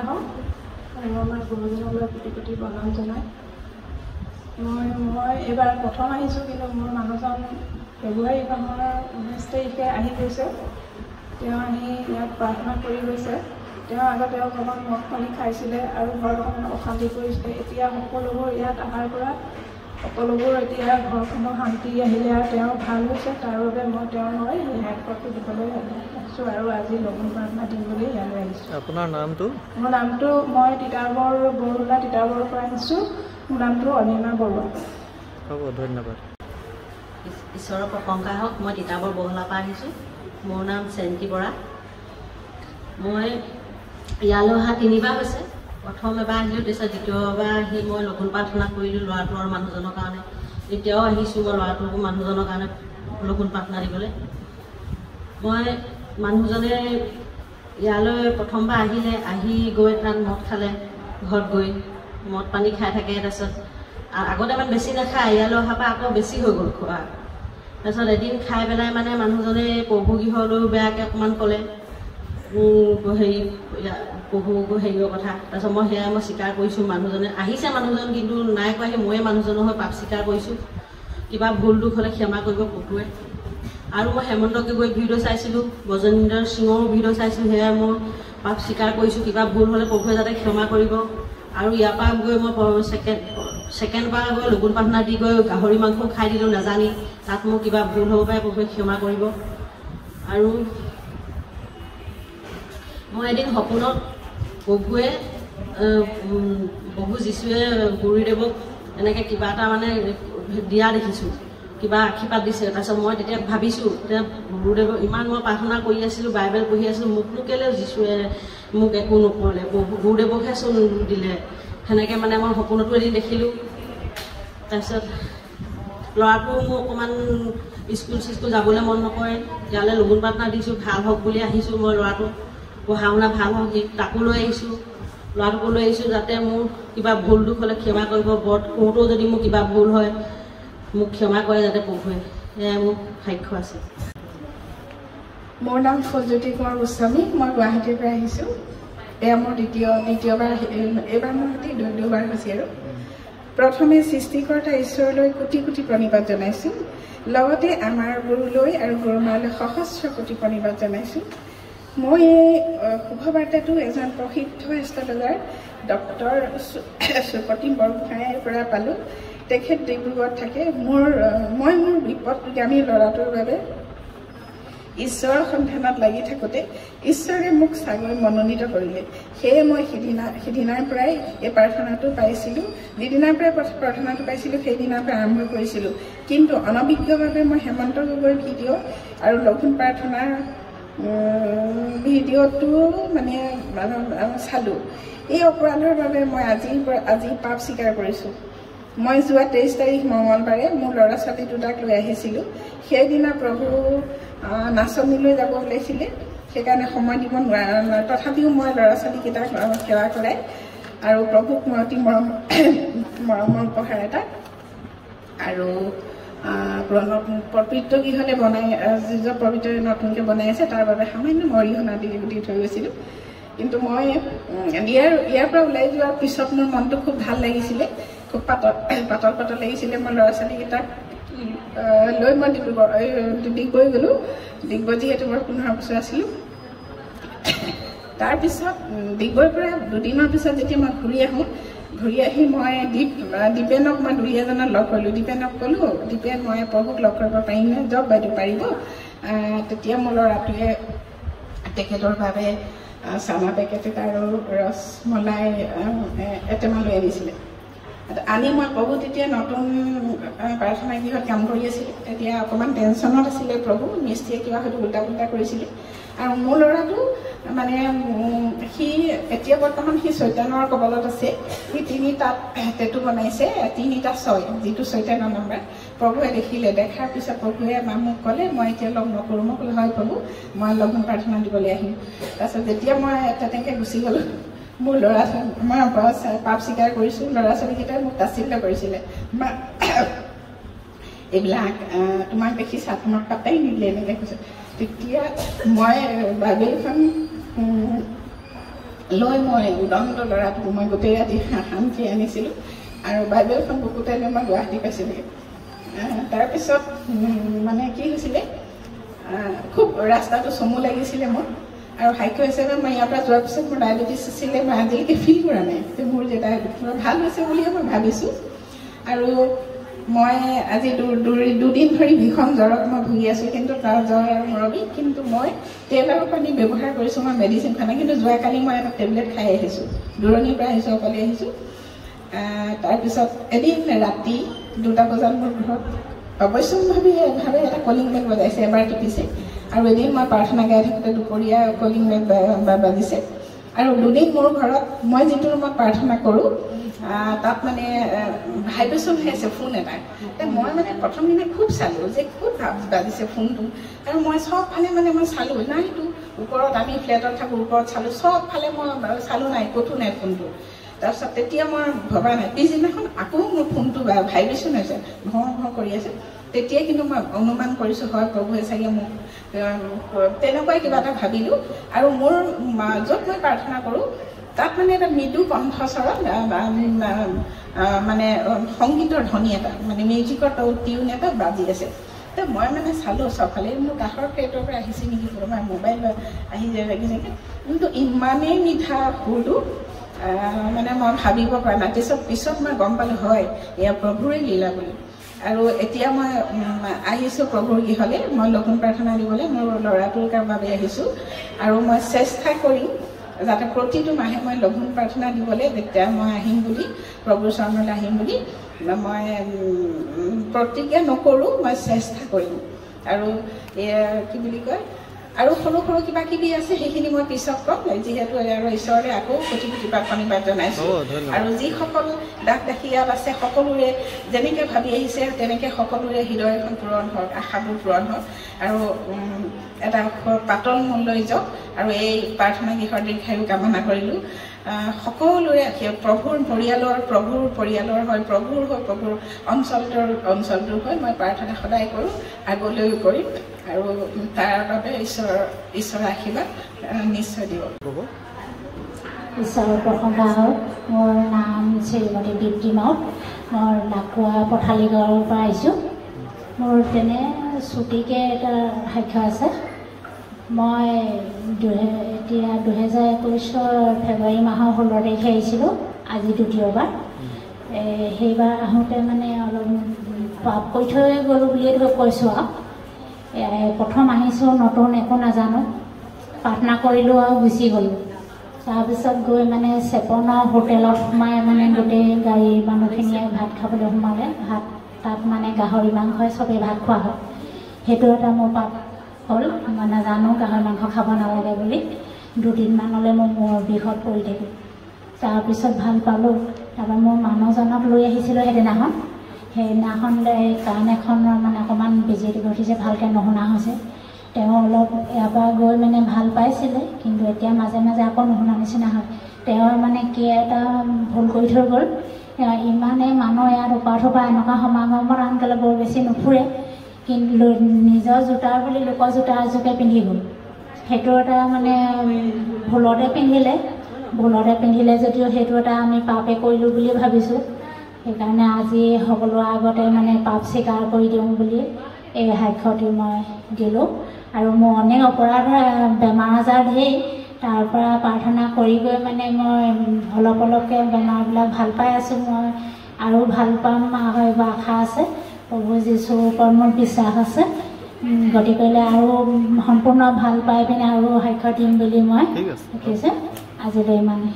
হওক আৰু আমাৰ গুৰুজনলৈ কোটি কোটি প্ৰণাম জনাই মই মই এইবাৰ প্ৰথম আহিছোঁ, কিন্তু মোৰ মানুহজন ফেব্ৰুৱাৰী মাহৰ 19 তাৰিখে আহি গৈছে। তেওঁ আহি ইয়াত প্ৰাৰ্থনা কৰি গৈছে। তেওঁ আগতে অকণমান মদ পানী খাইছিলে আৰু ঘৰত অকণমান অশান্তি কৰিছিলে। এতিয়া সকলোবোৰ ইয়াত অহাৰ পৰা সকলোবোৰ এতিয়া ঘৰখনৰ শান্তি আহিলে আৰু তেওঁ ভাল হৈছে। তাৰ বাবে মই তেওঁৰ হৈ এই সাক্ষ্যটো দিবলৈ আহিছোঁ আৰু আজি লঘোণ প্ৰাৰ্থনা দিম বুলি ইয়ালৈ আহিছোঁ। আপোনাৰ নামটো? মোৰ নামটো, মই তিতাবৰ বৰহোলা তিতাবৰৰ পৰা আহিছোঁ। মোৰ নামটো অনিমা বৰুৱা। হ'ব, ধন্যবাদ। ঈশ্বৰৰ প্ৰশংসা হওক। মই তিতাবৰ বহলাৰ পৰা আহিছোঁ। মোৰ নাম চেন্তি বৰা। মই ইয়ালৈ অহা তিনিবাৰ হৈছে। প্ৰথম এবাৰ আহিলোঁ, তাৰপিছত দ্বিতীয়বাৰ আহি মই লঘোণ প্ৰাৰ্থনা কৰিলোঁ ল'ৰাটো আৰু মানুহজনৰ কাৰণে। এতিয়াও আহিছোঁ মই ল'ৰাটো মানুহজনৰ কাৰণে লঘোণ প্ৰাৰ্থনা দিবলৈ। মই মানুহজনে ইয়ালৈ প্ৰথমবাৰ আহিলে, আহি গৈ তাত মদ খালে, ঘৰত গৈ মদ পানী খাই থাকে। তাৰপিছত আগতে ইমান বেছি নাখায়, ইয়ালৈ অহাৰ পৰা আকৌ বেছি হৈ গ'ল খোৱা। তাৰপিছত এদিন খাই পেলাই মানে মানুহজনে প্ৰভু গৃহলৈও বেয়াকৈ অকণমান ক'লে, হেৰি প্ৰভু হেৰিয়ৰ কথা। তাৰপিছত মই সেয়া মই স্বীকাৰ কৰিছোঁ। মানুহজনে আহিছে, মানুহজন কিন্তু নাই কোৱা, সেই ময়ে মানুহজনৰ হৈ পাপ স্বীকাৰ কৰিছোঁ। কিবা ভুল দুখ হ'লে ক্ষমা কৰিব প্ৰভুৱে। আৰু মই হেমন্ত গগৈ ভিডিঅ' চাইছিলোঁ, ব্ৰজেন্দ্ৰ সিঙৰো ভিডিঅ' চাইছিলোঁ, সেয়া মই পাপ স্বীকাৰ কৰিছোঁ। কিবা ভুল হ'লে প্ৰভুৱে যাতে ক্ষমা কৰিব। আৰু ইয়াৰ পৰা গৈ মই ছেকেণ্ডবাৰ গৈ লঘোণ প্ৰাৰ্থনা দি গৈ গাহৰি মাংস খাই দিলোঁ নাজানি, তাত মোৰ কিবা ভুল হ'ব পাৰে, প্ৰভুৱে ক্ষমা কৰিব। আৰু মই এদিন সপোনত প্ৰভুৱে প্ৰভু যীশুৱে গুৰুদেৱক এনেকৈ কিবা এটা মানে দিয়া দেখিছোঁ, কিবা আশীৰ্বাদ দিছে। তাৰপিছত মই তেতিয়া ভাবিছোঁ, তেতিয়া গুৰুদেৱক ইমান মই প্ৰাৰ্থনা কৰি আছিলোঁ, বাইবেল পঢ়ি আছিলোঁ, মোকনো কেলৈ যীশুৱে মোক একো নক'লে, প্ৰভু গুৰুদেৱকহে চোন দিলে। সেনেকৈ মানে মই সপোনতো এদিন দেখিলোঁ। তাৰপিছত ল'ৰাটো মোৰ অকণমান স্কুল চিস্কুল যাবলৈ মন নকৰে। ইয়ালৈ লঘোণ প্ৰাৰ্থনা দিছোঁ, ভাল হওক বুলি আহিছোঁ মই। ল'ৰাটো পঢ়া শুনা ভাল হওক, সি তাকো লৈ আহিছোঁ, ল'ৰাটোকো লৈ আহিছোঁ, যাতে মোৰ কিবা ভুল দুখ হ'লে ক্ষমা কৰিব। ব্ৰত কৰোঁতেও যদি মোৰ কিবা ভুল হয় মোক ক্ষমা কৰে যাতে প্ৰভুৱে। সেয়াই মোৰ সাক্ষ্য আছে। মোৰ নাম ফুলজ্যোতি কুমাৰ গোস্বামী, মই গুৱাহাটীৰ পৰা আহিছোঁ। এয়া মোৰ দ্বিতীয়বাৰ, এইবাৰ মোৰ সৈতে দুবাৰ হৈছে। আৰু প্ৰথমে সৃষ্টিকৰ্তা ঈশ্বৰলৈ কোটি কোটি প্ৰণিপাত জনাইছোঁ, লগতে আমাৰ গুৰুলৈ আৰু গুৰুমালৈ সহস্ৰ কোটি প্ৰণিপাত জনাইছোঁ। মই এই শুভবাৰ্তাটো এজন প্ৰসিদ্ধ এষ্ট্ৰলজাৰ ডক্টৰ সুপ্ৰতিম বৰগোহাঁইৰ পৰা পালোঁ। তেখেত ডিব্ৰুগড়ত থাকে। মই মোৰ বিপদগামী ল'ৰাটোৰ বাবে ঈশ্বৰৰ সন্ধানত লাগি থাকোঁতে ঈশ্বৰে মোক চাগৈ মনোনীত কৰিলে। সেয়ে মই সিদিনাৰ পৰাই এই প্ৰাৰ্থনাটো পাইছিলোঁ। যিদিনাৰ পৰাই প্ৰাৰ্থনাটো পাইছিলোঁ সেইদিনাৰ পৰা আৰম্ভ কৰিছিলোঁ। কিন্তু অনভিজ্ঞভাৱে মই হেমন্ত গগৈৰ ভিডিঅ' আৰু লঘোণ প্ৰাৰ্থনাৰ ভিডিঅ'টো মানে চালোঁ। এই অপৰাধৰ বাবে মই আজি পাপ স্বীকাৰ কৰিছোঁ। মই যোৱা 23 তাৰিখ মঙলবাৰে মোৰ ল'ৰা ছোৱালী দুটাক লৈ আহিছিলোঁ। সেইদিনা প্ৰভু নাচনীলৈ যাব ওলাইছিলে, সেইকাৰণে সময় দিব নোৱাৰা। তথাপিও মই ল'ৰা ছোৱালীকেইটাক সেৱা কৰাই আৰু প্ৰভুক মই অতি মৰমৰ উপহাৰ এটা আৰু পবিত্ৰ গৃহলৈ বনাই, যিজন পবিত্ৰ নতুনকৈ বনাই আছে তাৰ বাবে সামান্য অৰিহণা দি থৈ গৈছিলোঁ। কিন্তু মই ইয়াৰ পৰা ওলাই যোৱাৰ পিছত মোৰ মনটো খুব ভাল লাগিছিলে, খুব পাতল পাতল পাতল লাগিছিলে। মই ল'ৰা ছোৱালীকেইটাক লৈ মই ডিব্ৰুগড় ডিগবৈ গ'লোঁ। ডিগবৈ যিহেতু মই 15 বছৰ আছিলোঁ। তাৰপিছত ডিগবৈৰ পৰা দুদিনৰ পিছত যেতিয়া মই ঘূৰি আহোঁ, ঘূৰি আহি মই দীপেনক, মই দুলীয়াজনক লগ কৰিলোঁ। দীপেনক ক'লোঁ, দীপেন মই প্ৰভুক লগ কৰিব পাৰিমনে? যাওক বাইদেউ পাৰিব। তেতিয়া মোৰ ল'ৰাটোৱে তেখেতৰ বাবে চানা পেকেট এটা আৰু ৰসমলাই এটেমা লৈ আনিছিলে। আনি মই প্ৰভু তেতিয়া নতুন প্ৰাৰ্থনা গৃহত কাম কৰি আছিলে, তেতিয়া অকণমান টেনশ্যনত আছিলে প্ৰভু, মিস্ত্ৰীয়ে কিবা হয়তো উল্টা পুল্টা কৰিছিলে। আৰু মোৰ ল'ৰাটো মানে সি এতিয়া বৰ্তমান সি চৈতানৰ কবলত আছে। সি 3টাত টেটু বনাইছে, 3টা 6, যিটো চৈতানৰ নম্বৰ। প্ৰভুৱে দেখিলে, দেখাৰ পিছত প্ৰভুৱে মোক ক'লে মই এতিয়া লগ নকৰোঁ। মই ক'লোঁ হয় প্ৰভু, মই লঘোণ প্ৰাৰ্থনা দিবলৈ আহিম। তাৰপিছত যেতিয়া মই তেনেকৈ গুচি গ'লোঁ, মোৰ ল'ৰা মই পাপ স্বীকাৰ কৰিছোঁ। ল'ৰা ছোৱালীকেইটাই মোক তাচ্ছিল্য কৰিছিলে, মা এইবিলাক তোমাক দেখিছা, তোমাক পাতাই নিদিলে, এনেকৈ কৈছে। তেতিয়া মই বাইবেলখন লৈ মই উদণ্ড ল'ৰাটোক মই গোটেই ৰাতি শান্তি আনিছিলোঁ আৰু বাইবেলখন বুকুতে লৈ মই গুৱাহাটী পাইছিলোঁগৈ। তাৰপিছত মানে কি হৈছিলে, খুব ৰাস্তাটো চমু লাগিছিলে মোৰ। আৰু সাক্ষ্য হিচাপে মই ইয়াৰ পৰা যোৱাৰ পিছত মোৰ ডায়েবেটিছ আছিলে, মই আজিলৈকে ফিল কৰা নাই যে মোৰ যে ডায়েবেটিছ ভাল হৈছে বুলিয়ে মই ভাবিছোঁ। আৰু মই আজি দুদিন ধৰি ভীষণ জ্বৰত মই ভুগি আছোঁ, কিন্তু তাৰ জ্বৰ আৰু মূৰৰ বিষ, কিন্তু মই তেল আৰু পানী ব্যৱহাৰ কৰিছোঁ, মই মেডিচিন খোৱা নাই। কিন্তু যোৱাকালি মই এটা টেবলেট খাই আহিছোঁ, দূৰণিৰ পৰা আহিছোঁ, অকলে আহিছোঁ। তাৰপিছত এদিন ৰাতি 2টা বজাত মোৰ ঘৰত অৱশ্যম্ভাৱীভাৱে এটা কলিং বেল বজাইছে, এবাৰ টিপিছে। আৰু এদিন মই প্ৰাৰ্থনা গাই থাকোঁতে দুপৰীয়া কলিং বেল বাজিছে। আৰু দুদিন মোৰ ঘৰত মই যিটো ৰুমত প্ৰাৰ্থনা কৰোঁ তাত মানে ভাইব্ৰেশ্যন হৈ আছে ফোন এটা। মই মানে প্ৰথম দিনা খুব চালোঁ যে খুব বাজিছে ফোনটো, আৰু মই চবফালে মানে মই চালোঁ নাইতো, ওপৰত আমি ফ্লেটত থাকোঁ, ওপৰত চালোঁ, চবফালে মই চালোঁ, নাই ক'তো নাই ফোনটো। তাৰপিছত তেতিয়া মই ভবা নাই, পিছদিনাখন আকৌ মোৰ ফোনটো ভাইব্ৰেশ্যন হৈছে, ঘৰ ঘৰ কৰি আছে। তেতিয়া কিন্তু মই অনুমান কৰিছোঁ, হয় প্ৰভুৱে চাগে মোক তেনেকুৱাই কিবা এটা ভাবিলোঁ। আৰু মোৰ য'ত মই প্ৰাৰ্থনা কৰোঁ তাত মানে এটা মৃদু কণ্ঠস্বৰত মানে সংগীতৰ ধ্বনি এটা, মানে মিউজিকৰ টিউন এটা বাজি আছে। তো মই মানে চালোঁ চবফালে, মোৰ কাষৰ ফ্লেটৰ পৰা আহিছে নেকি কোনোবা, মোবাইল আহি লাগিছে নেকি, কিন্তু ইমানেই মিঠা সুৰটো মানে মই ভাবিব পৰা নাই। তাৰপিছত পিছত মই গম পালোঁ, হয় এয়া প্ৰভুৰে লীলা বুলি। আৰু এতিয়া মই আহিছোঁ প্ৰভুৰ গৃহলৈ, মই লঘোণ প্ৰাৰ্থনা দিবলৈ মোৰ ল'ৰাটোৰ বাবে আহিছোঁ। আৰু মই চেষ্টা কৰিম যাতে প্ৰতিটো মাহে মই লঘোণ প্ৰাৰ্থনা দিবলৈ যেতিয়া মই আহিম বুলি, প্ৰভুৰ চৰণলৈ আহিম বুলি মই প্ৰতিজ্ঞা নকৰোঁ, মই চেষ্টা কৰিম। আৰু কি বুলি কয়, আৰু সৰু সৰু কিবা কিবি আছে, সেইখিনি মই পিছত ক'ম। যিহেতু আৰু ঈশ্বৰলৈ আকৌ কোটি কোটি প্ৰণিপাত জনাইছোঁ। আৰু যিসকল দাস দাসী ইয়াত আছে, সকলোৰে যেনেকৈ ভাবি আহিছে তেনেকৈ সকলোৰে হৃদয়খন পূৰণ হওক, আশাবোৰ পূৰণ হওক, আৰু এটা পাতল মন লৈ যাওক। আৰু এই প্ৰাৰ্থনা গৃহৰ দীৰ্ঘায়ু কামনা কৰিলোঁ সকলোৰে, প্ৰভুৰ পৰিয়ালৰ, প্ৰভুৰ পৰিয়ালৰ হয়, প্ৰভুৰ হৈ প্ৰভুৰ অঞ্চলটোৰ হৈ মই প্ৰাৰ্থনা সদায় কৰোঁ, আগলৈও কৰিম। আৰু তাৰ বাবে ঈশ্বৰৰ আশীৰ্বাদ নিশ্চয় দিব। ঈশ্বৰৰ প্ৰশংসা হওক। মোৰ নাম শ্ৰীমতী দীপ্তি মাউত, মই লাকুৱা পথালিগড়ৰ পৰা আহিছোঁ। মোৰ তেনে চুটিকৈ এটা সাক্ষ্য আছে। মই এতিয়া 2021 ফেব্ৰুৱাৰী মাহৰ 16 তাৰিখে আহিছিলোঁ, আজি দ্বিতীয়বাৰ। সেইবাৰ আহোঁতে মানে অলপ পাপ কৰি থৈ গ'লোঁ বুলিয়ে ধৰক কৈছোঁ আৰু। প্ৰথম আহিছোঁ, নতুন একো নাজানো, প্ৰাৰ্থনা কৰিলোঁ আৰু গুচি গ'লোঁ। তাৰপিছত গৈ মানে চেপনৰ হোটেলত সোমাই মানে গোটেই গাড়ীৰ মানুহখিনিয়ে ভাত খাবলৈ সোমালে। ভাত তাত মানে গাহৰি মাংসই চবেই ভাত খোৱা হয়, সেইটো এটা মোৰ পাপ হ'ল। মই নাজানো গাহৰি মাংস খাব নালাগে বুলি। দুদিনমানলৈ মোৰ মূৰৰ বিষত পৰি থাকিল। তাৰপিছত ভাল পালোঁ। তাৰপৰা মোৰ মানুহজনক লৈ আহিছিলোঁ সেইদিনাখন। সেইদিনাখন কাণ এখনৰ মানে অকণমান বিজুতি ঘটিছে, ভালকৈ নুশুনা হৈছে। তেওঁ অলপ ইয়াৰ পৰা গৈ মানে ভাল পাইছিলে, কিন্তু এতিয়া মাজে মাজে আকৌ নুশুনা নিচিনা হয়। তেওঁ মানে কি এটা ভুল কৰি থৈ গ'ল। ইমানেই মানুহ ইয়াত উপা থোপা এনেকুৱা সমাগমত আনকালে বৰ বেছি নুফুৰে, কিন্তু নিজৰ জোতা বুলি লোকৰ জোতা এযোৰকে পিন্ধি গ'ল। সেইটো এটা মানে ভুলতে পিন্ধিলে যদিও সেইটো এটা আমি পাপে কৰিলোঁ বুলি ভাবিছোঁ। সেইকাৰণে আজি সকলোৰে আগতে মানে পাপ স্বীকাৰ কৰি দিওঁ বুলি এই সাক্ষ্যটি মই দিলোঁ। আৰু মোৰ অনেক অপৰাধৰ বেমাৰ আজাৰ ধেৰ, তাৰ পৰা প্ৰাৰ্থনা কৰি গৈ মানে মই অলপ অলপকৈ বেমাৰবিলাক ভাল পাই আছোঁ। মই আৰু ভাল পাম বা আশা আছে, প্ৰভু যীশুৰ ওপৰত মোৰ বিশ্বাস আছে। গতিকেলৈ আৰু সম্পূৰ্ণ ভাল পাই পিনে আৰু সাক্ষ্য দিম বুলি মই শিকিছোঁ। আজিলৈ ইমানেই।